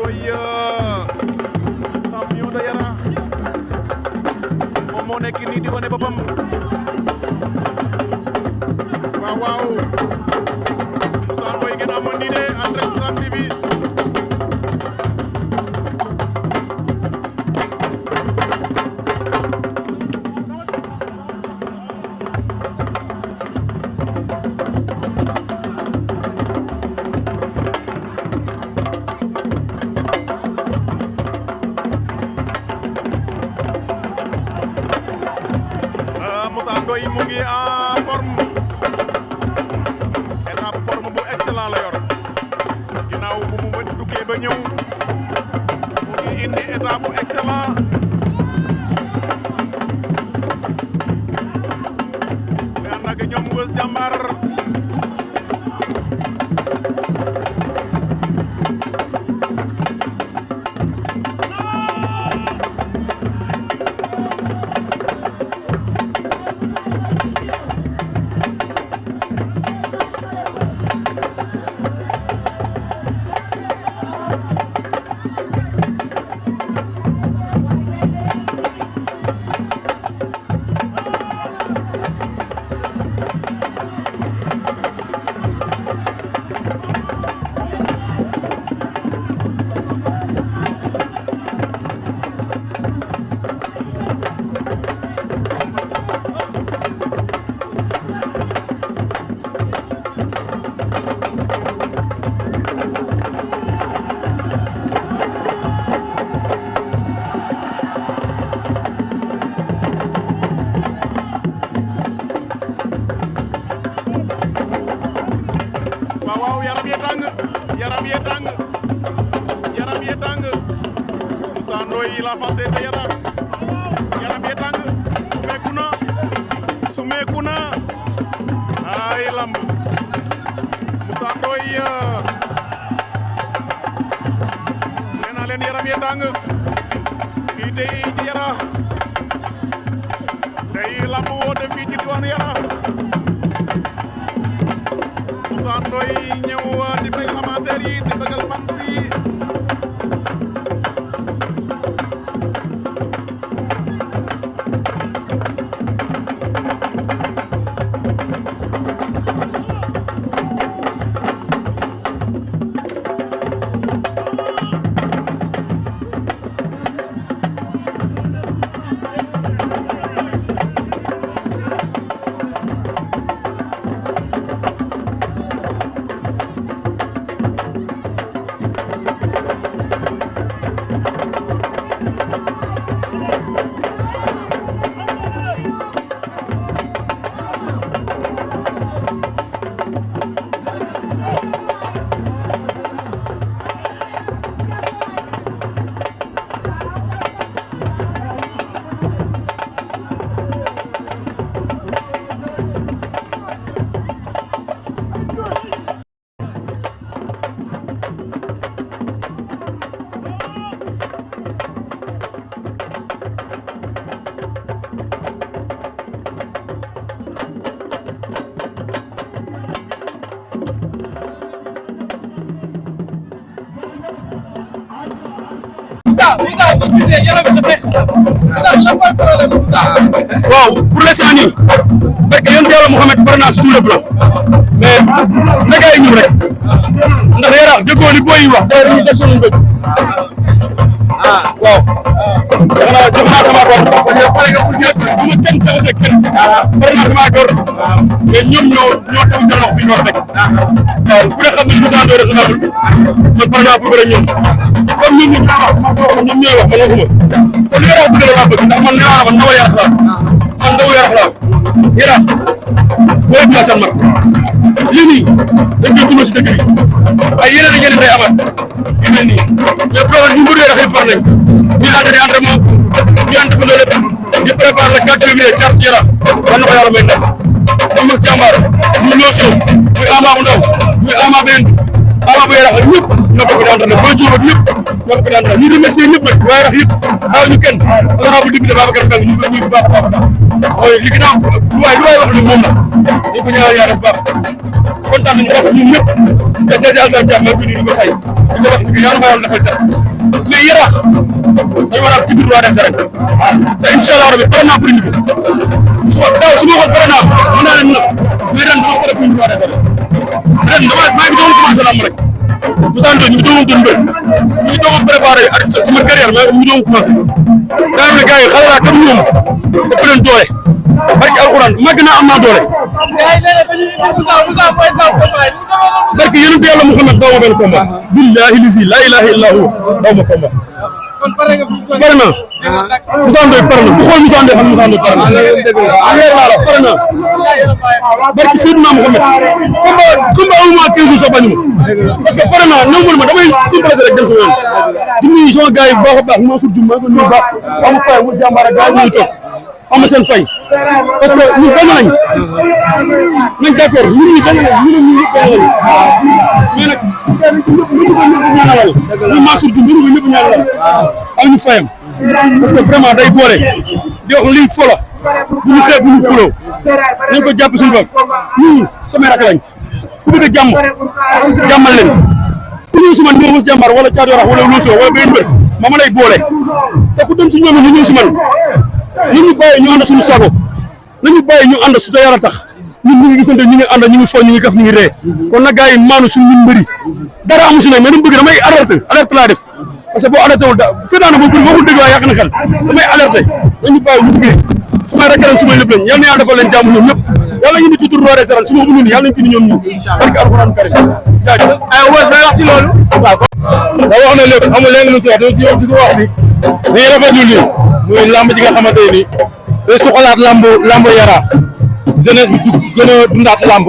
Ndoye champion de Yarah moom moo nekk nii di wane boppam waaw waaw Moussa Ndoye ngeen amoon nii de en direct sur TV. Moussa Ndoye mu ngi en forme étape forme bu excellent la yor ginnaaw bu mu duggee ba ñëw mu ngi indi étape bu excellent mais nag ñoom wës jàmbaar waaw yaram yee tàng yaram yee tàng yaram yee tàng Moussa Ndoye la face de Yarah yaram yee tàng sumeeku na ay lamb Moussa Ndoye nee naa leen yaram yee tàng fii tey ci Yarah tey lamb woote fii ci diwaanu Yarah Moussa Ndoye ñëw di bëgg amateur yi di bëggal fans yi waaw pour l'instant nii parce que yéen Yàlla Mouhamed pare naa si tout le plan mais naka ay ñëw rek ndax Yarah déggoo li booy yi wax tey dañuy teg sunu bëgg waaw jox naa sama góor bu ma kenn jaxase kenn pare naa sama góor mais ñoom ñoo tamit seen loxo fi ñu war a teg waaw ku ne xam ne Moussa Ndoye raisonnable man pare naa pour bëre ñoom comme ñun ñooy wax man waxuma kon li Yarah bëgg la laa bëgg ndax man nee naa man ndaw Yarah laa man ndaw Yarah laa Yarah boo bi la seen mag lii nii dañ koy dund si dëkk bi ay yeneen ak yeneen day amaat yu mel nii mais problème ñu mbëru Yarah yi par nañ ñu ànd di entraînement ñu ànd defandoo lépp di préparer le 4 février carte Yarah war na ko yàlla may ndam moom mos jàmbaar muy Loosoo muy Ama bu ndaw muy Ama benn Ama bu Yarah ñëpp ñoo bokk di entraîné ba jour ak ñëpp ñoo bokk di entraîné ñu remercier ñëpp nag waaye Yarah yëpp daaw ñu kenn honorable député Babacar Mbengue ñu koy nuyu bu baax a baax mooy li ginnaaw lu waay wax ne moom la dañ ko ñaanal yàlla bu baax kontaan nañu wax ñun ñëpp te dèjà sa jàmm ak ñu ko fay di ko wax ni yàlla ma yàlla defal cat mais Yarah dañu war a am titre roi des arènes te incha allah rabi pare naa pour indi ko su ma daaw su ma waxoon pare naa mën naa leen nax mais ren dama pare pour indi roi des arènes ren dama maa ngi doon commencé lamb rek Moussa Ndoye ñu ngi doon doon mbër ñu ngi doon préparé sama carrière mais ñu doon commencé daa ne gars yi xale laa comme ñoom ëpp leen doole barki alxuraan màgg naa am naa doole. barki yéen a yàlla Muhammad daaw ma benn combat. billahi lisi la ilaha illa huwa daaw ma combat. pare naa Moussa Ndoye pare na ku xool Moussa Ndoye xam Moussa Ndoye pare na leer naa la pare naa barki Seydina Muhammad combat awuma 15 jours sax bañu ma parce que pare naa nangu ma damay complété rek dem sama yoon di nuyu sama gars yi bu baax a baax maa tudd maa ngi nuyu baax amu fay mu jàmbaar ak gars yi ñu toog am seen fay parce que ñu benn lañ nañ d'accord ñun ñi benn lañ ñu ne ñu ñëpp benn lañ mais nag ñu ko ñëpp ñaanalal ñu Mansour Diouf ñu ko ñëpp ñaanalal aw ñu fayam parce que vraiment day boole di wax lii folo bu ñu xeeb bu ñu fuloo nañ ko jàpp suñu bopp ñun samay rakk lañ ku bëgg a jàmm jàmmal leen ku ñëw si man ñëw si jàmbaar wala caatu Yarah wala Loso wala benn mbër ma lay boole te ku dem si ñoom ñu ñëw si man nañu bàyyi ñu ànd suñu sago nañu bàyyi ñu ànd su te Yarah tax ñun ñu ngi gisante ñu ngi ànd ñu ngi fo ñu ngi kaf ñu ngi ree kon nag gars yi maanu suñu mbëri dara amu si nag mais dama bëgg damay alerte laa def parce que boo alerté wul fii daanaka boo bëgg dégg waa yàq na xel damay alerté dañu bàyyi ñu liggéey su may rakkaram su may lépp lañ yal na yàlla defal leen jàmm ñoom ñëpp yàlla ñu ni tudd roi des arènes su ma bëgg ni yàlla nañ ko ni ñoom ñi barke alxuraan karim jaajëf ay wës bay wax ci loolu waaw da wax na lépp amul leen lu ci wax di ko wax ni dañuy rafetlu lii muy lamb ji nga xamante ni day suxalaat lamb Yarah jeunesse bi gën a dundaat lamb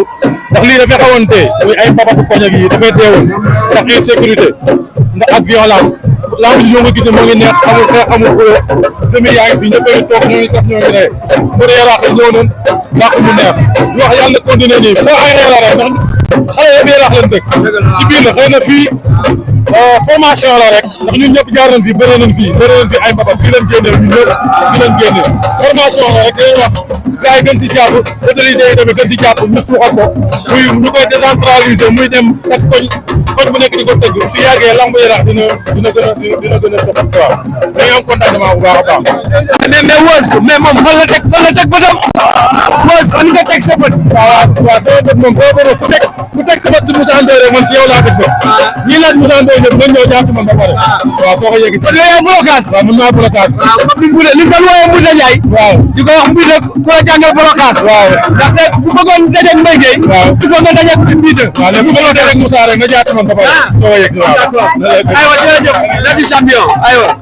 ndax lii dafay xawoon tey muy ay babatu koña gi dafay teewoon ndax insécurité ndax ak violence lamb ji ñoo nga gisee moo ngi neex amul xeex amul xuloo semi yaa ngi fi ñëpp a ngi toog ñoo ngi taf ñoo ngi ree pour Yarah ñëw noonu ndax mu neex ñu wax yàlla na continuer nii soo ay ree la rek ndax xale yëpp Yarah lañ dëkk ci biir la xëy na fii formation la rek ndax ñun ñëpp jaar nañ fi bëre nañ fi ay mbapat fii leen génnee ñun ñëpp fii leen génnee formation la rek dañuy wax gars yi gën si jàpp autorités yi tamit gën si jàpp ñu suuxal ko muy ñu koy décentraliser muy dem sat koñ bu nekk di ko tëgg su yàggee lamb Yarah dina gën a soxal quoi dañuy am contentement bu baax a baax. mais wës mais moom fan la teg bëtam wës fan nga teg sa bët. waaw sama bët moom ku teg sa bët si Moussa Ndoye rek man si yow laa teg bët ñii laaj Moussa Ndoye ñëpp nañ ñëw jaar si man ba pare waaw soo ko yëgee kon yooyu blocage waaw mën naa blocage waaw comme li mu doon wooyee Moussa Ndiaye waaw di ko wax Moussa ku la jàngal blocage waaw ndaxte ku bëggoon dajeeg Mbaye Gueye waaw il faut nga dajeeg Mbiite waaw léegi bu ma la rek Moussa rek nga jaar si man ba pare soo ko yëg si waaw aywa jërëjëf merci champion aywa